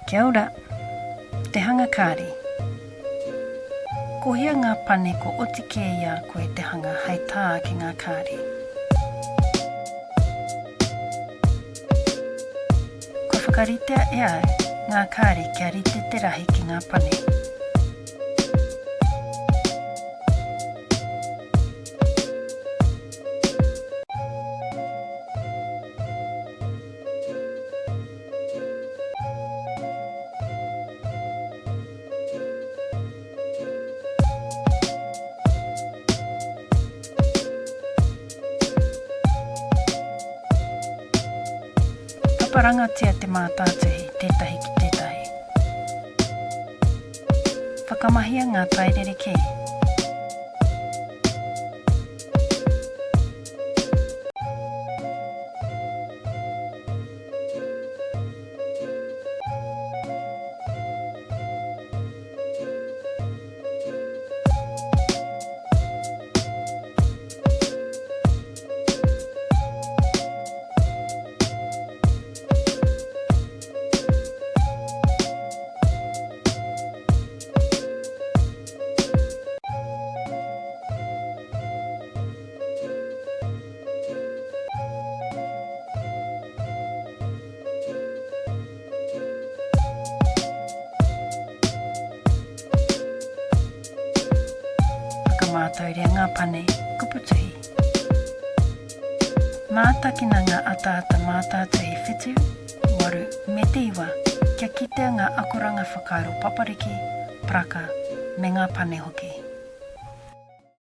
Kia ora. Te hanga kāri. Kohia ngā pane ko oti kē i a koe te hanga hei tā ki ngā kāri. Kua whakaritea e au ngā kāri kia rite te rahi ki ngā pane. Paparangatia te mātātuhi tētahi ki tētahi. Whakamahia ngā tae rerekē. Whakamātauria ngā pane kuputuhi. Mātakina ngā ataata mātātuhi whitu, waru me te iwa kia kitea ngā akoranga whakairo papariki, paraka me ngā pane hoki.